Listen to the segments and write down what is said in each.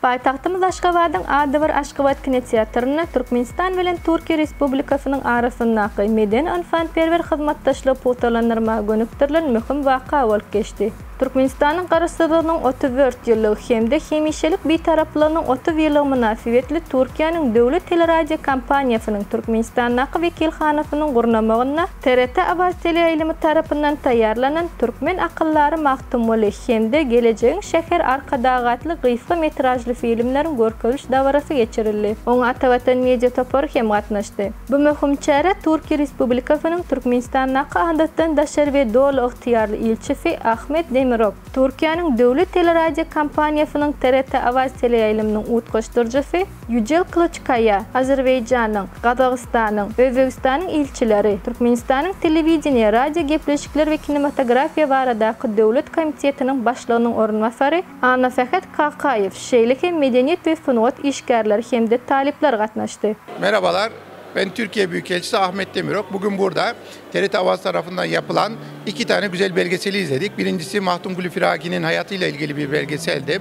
Paýtagtymyz Aşgabadyň adybir Aşgabat kinoteatrynda Türkmenistan bilen Türkiýe Respublikasynyň arasyndaky medeni-ynsanperwer hyzmatdaşlygy pugtalandyrmaga gönükdirilen möhüm waka bolup geçdi. Türkmenistanyň Garaşsyzlygynyň 34 ýyllygy hem-de hemişelik Bitaraplygynyň 30 ýyllygy mynasybetli Türkiýäniň döwlet teleradiokompaniýasynyň Türkmenistandaky wekilhanasynyň gurnamagynda TRT Awaz teleýaýlymy tarapyndan taýýarlanan Türkmen akyldary Magtymguly hem-de Gelejegiň şäheri Arkadag atly gysga metražly filmleriň görkeziliş dabarasy geçirildi. Oňa Atavatan Media topary hem gatnaşdy. Bu möhüm çärä Türkiýe Respublikasynyň Türkmenistandaky Adatdan daşary we Doly ygtyýarly ilçisi Ahmet Demirok, Türkiýäniň döwlet teleradiokompaniýasynyň TRT Awaz teleýaýlymynyň utgaşdyryjysy Ýüjel Kylyçkaýa, Azerbaýjanyň, Gazagystanyň, Özbegistanyň ilçileri, Türkmenistanyň Telewideniýe, radiogepleşikler we kinematografiýa baradaky döwlet komitetiniň başlygynyň orunbasary Annasähet Kakaýew, şeýle hem medeniýet we sungat işgärleri hem-de talyplar gatnaşdy. Merhabalar, ben Türkiye Büyükelçisi Ahmet Demirok. Bugün burada TRT Avaz tarafından yapılan iki tane güzel belgeseli izledik. Birincisi Mahtumkuli Firagi'nin hayatıyla ilgili bir belgeseldi.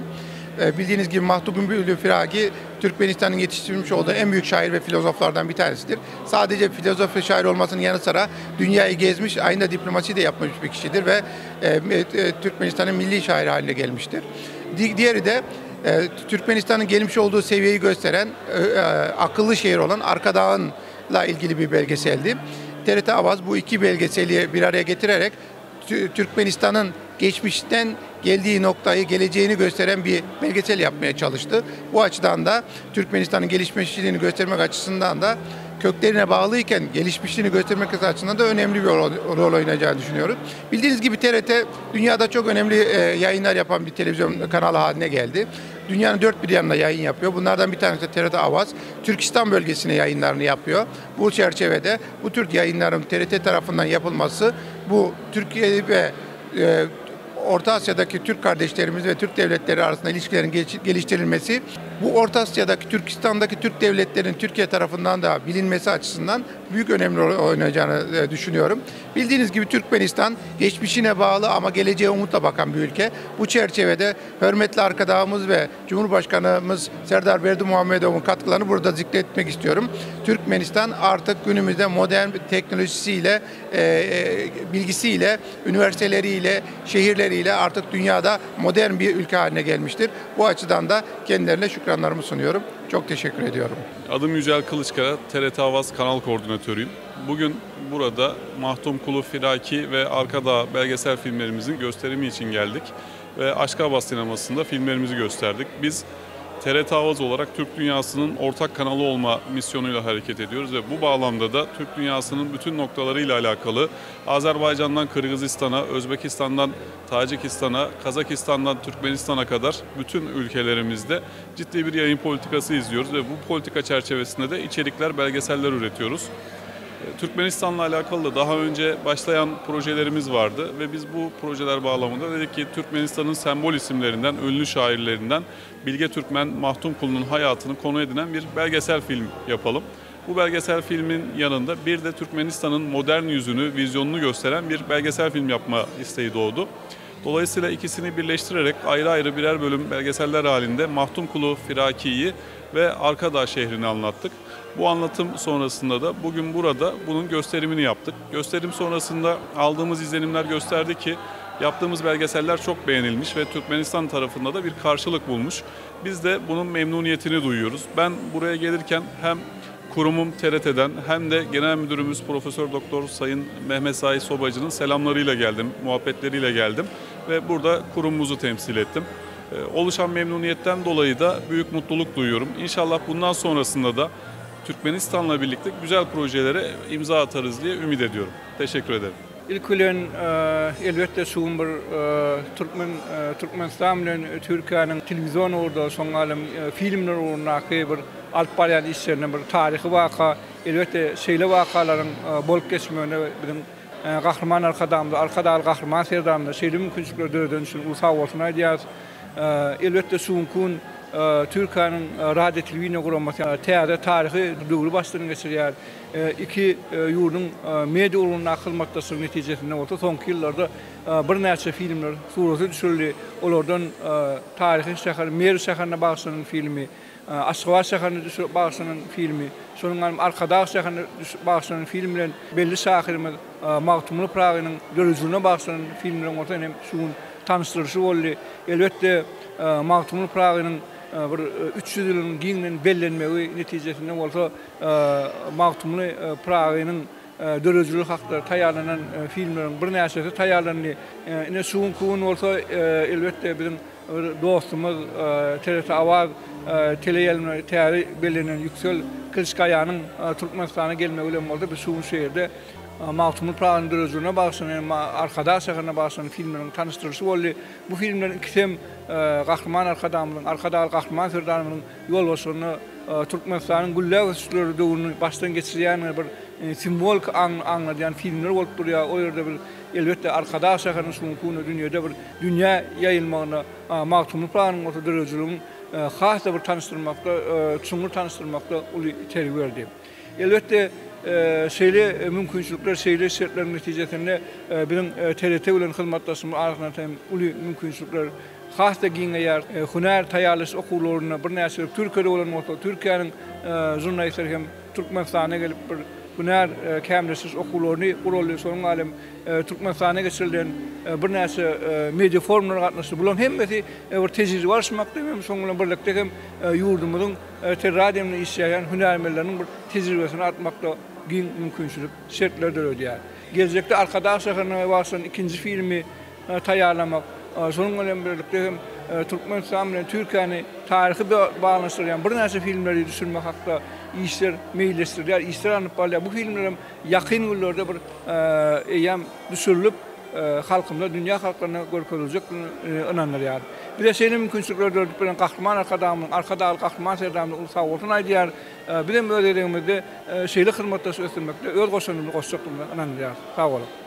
Ee, bildiğiniz gibi Mahtumkuli Firagi Türkmenistan'ın yetiştirmiş olduğu en büyük şair ve filozoflardan bir tanesidir. Sadece filozof ve şair olmasının yanı sıra dünyayı gezmiş, aynı da diplomasi de yapmış bir kişidir ve e, e, Türkmenistan'ın milli şairi haline gelmiştir. Di diğeri de e, Türkmenistan'ın gelmiş olduğu seviyeyi gösteren e, e, akıllı şehir olan Arkadağ'ınla ilgili bir belgeseldi. TRT Avaz bu iki belgeseli bir araya getirerek Türkmenistan'ın geçmişten geldiği noktayı, geleceğini gösteren bir belgesel yapmaya çalıştı. Bu açıdan da Türkmenistan'ın gelişmişliğini göstermek açısından da köklerine bağlıyken gelişmişliğini göstermek açısından da önemli bir rol, rol oynayacağını düşünüyorum. Bildiğiniz gibi TRT dünyada çok önemli e, yayınlar yapan bir televizyon kanalı haline geldi. Dünyanın dört bir yanına yayın yapıyor. Bunlardan bir tanesi de TRT Avaz. Türkistan bölgesine yayınlarını yapıyor. Bu çerçevede bu tür yayınların TRT tarafından yapılması bu Türkiye ve e, Orta Asya'daki Türk kardeşlerimiz ve Türk devletleri arasında ilişkilerin geliştirilmesi, bu Orta Asya'daki Türkistan'daki Türk devletlerinin Türkiye tarafından da bilinmesi açısından büyük önemli rol oynayacağını e, düşünüyorum. Bildiğiniz gibi Türkmenistan geçmişine bağlı ama geleceğe umutla bakan bir ülke. Bu çerçevede hürmetli arkadaşımız ve Cumhurbaşkanımız Serdar Berdimuhamedov'un katkılarını burada zikretmek istiyorum. Türkmenistan artık günümüzde modern teknolojisiyle, e, e, bilgisiyle, üniversiteleriyle, şehirleriyle artık dünyada modern bir ülke haline gelmiştir. Bu açıdan da kendilerine şükranlarımı sunuyorum. Çok teşekkür ediyorum. Adım Yücel Kılıçkara, TRT Avaz kanal koordinatörüyüm. Bugün burada Mahtum Kulu Firaki ve Arkadağ belgesel filmlerimizin gösterimi için geldik. Ve Aşkabat sinemasında filmlerimizi gösterdik. Biz TRT Avaz olarak Türk dünyasının ortak kanalı olma misyonuyla hareket ediyoruz ve bu bağlamda da Türk dünyasının bütün noktalarıyla alakalı Azerbaycan'dan Kırgızistan'a, Özbekistan'dan Tacikistan'a, Kazakistan'dan Türkmenistan'a kadar bütün ülkelerimizde ciddi bir yayın politikası izliyoruz ve bu politika çerçevesinde de içerikler, belgeseller üretiyoruz. Türkmenistan'la alakalı da daha önce başlayan projelerimiz vardı ve biz bu projeler bağlamında dedik ki Türkmenistan'ın sembol isimlerinden, ünlü şairlerinden Bilge Türkmen Mahtumkulu'nun hayatını konu edinen bir belgesel film yapalım. Bu belgesel filmin yanında bir de Türkmenistan'ın modern yüzünü, vizyonunu gösteren bir belgesel film yapma isteği doğdu. Dolayısıyla ikisini birleştirerek ayrı ayrı birer bölüm belgeseller halinde Mahtumkulu Firaki'yi ve Arkadağ şehrini anlattık. Bu anlatım sonrasında da bugün burada bunun gösterimini yaptık. Gösterim sonrasında aldığımız izlenimler gösterdi ki yaptığımız belgeseller çok beğenilmiş ve Türkmenistan tarafında da bir karşılık bulmuş. Biz de bunun memnuniyetini duyuyoruz. Ben buraya gelirken hem kurumum TRT'den hem de Genel Müdürümüz Profesör Doktor Sayın Mehmet Zahid Sobacı'nın selamlarıyla geldim, muhabbetleriyle geldim ve burada kurumumuzu temsil ettim. Ee, oluşan memnuniyetten dolayı da büyük mutluluk duyuyorum. İnşallah bundan sonrasında da Türkmenistan'la birlikte güzel projelere imza atarız diye ümit ediyorum. Teşekkür ederim. Ilki bilen elbetde şu gün bir türkmen Türkmenistan bilen Türkiýäniň telewizion ugurda şoň ýaly filmler ugrundaky bir alyp barýan işlerinde bir taryhy waka. Elbetde şeýle wakalaryň bolup geçmegine biziň Gahryman Arkadagymyza, Arkadagly Gahryman Serdarymyza şeýle mümkinçilikleri döredeni üçin uly sagbolsun aýdýarys. Elbetde şu günki gün. Türkiýäniň Radio telewideniýe guramasy täze taryhy döwri başdan geçirýär. Iki ýurduň media ulgamyndaky hyzmatdaşlygyň netijesinde bolsa soňky ýyllarda birnäçe filmler surata düşürildi. Olardan taryhy şäher Merw şäherine bagyşlanan filmi, Aşgabat şäherine bagyşlanan filmi, şonuň ýaly Arkadag şäherine bagyşlanan film bilen belli şahyrymyz Magtymguly Pyragynyň döredijiligine bagyşlanan filmleriň bolsa hem şu gün tanyşdyrylyşy boldy. Elbetde, Magtymguly Pyragynyň bir 300 ýylynyň giňden bellenmegi netijesinde bolsa Magtymguly Pyragynyň döredijiligi hakda taýýarlanan filmleriň birnäçesi taýýarlandy. Ine, şu günki gün bolsa, elbetde, biziň bir dostumyz TRT Awaz teleýaýlymyna täze bellenen Ýüksel Kylçgaýanyň Türkmenistana gelmegi bilen bolsa, biz şu gün şu ýerde Magtymguly Pyragynyň döredijiligine bagyşlanan, Arkadag şäherine bagyşlanan filmleriň tanyşdyrylyşy boldy. Bu filmleriň ikisi hem Gahryman Arkadagymyzyň, Arkadagly Gahryman Serdarymyzyň ýolbaşçylygynda Türkmenistanyň gülläp ösüşleri döwrüni başdan geçirýän bir simwolik aňladýan filmler bolup durýar. O ýerde biz elbetde Arkadag şäheriniň şu günki günde dünýede bir dünýä ýaýylmagyna, Magtymguly Pyragynyň bolsa döredijiligini has-da bir tanyşdyrmakda, çuňňur tanyşdyrmakda uly itergi berdi. Elbetde, şeýle mümkinçilikler, şeýle şertleriň netijesinde biziň TRT bilen hyzmatdaşlygymyz arasynda hem uly mümkinçilikler has-da giňeýär. Hünär taýýarlaýyş okuwlarynda birnäçe gezek Türkiýede bolan bolsa, Türkiýäniň žurnalistleri hem Türkmenistana gelip bir hünär kämilleşdiriş okuwlaryny guraldy. Şonuň ýaly hem Türkmenistanda geçirilen birnäçe media forumlara gatnaşdy. Bularyň hemmesi bir tejribe alyşmakda hem şonuň bilen birlikde hem ýurdumyzyň Teleradiomyna işleýän hünärmenleriniň bir tejribesini artmakda giň mümkinçilik, şertler döredýär. Geljekde Arkadag şäherine bagyşlanan ikinji filmi taýýarlamak, şonuň bilen birlikde hem Türkmenistan bilen Türkiýäni taryhy baglanyşdyrýan birnäçe filmleri düşürmek hakda işler meýilleşdirilýär, işler alnyp barylýar. Bu filmler hem ýakyn günlerde bir eýýäm düşürilip, halkymyza, dünýä halklaryna görkeziljekdigine ynandyrýar. Bize şeýle mümkinçilikleri döredip beren Gahryman Arkadagymyzyň, Arkadagly Gahryman Serdarymyzyň uly sagbolsun aýdýar. Biz hem öz gezegimizde şeýle hyzmatdaşlygy ösdürmekde öz goşandymyzy goşjakdygymyza ynandyrýarys. Sag boluň!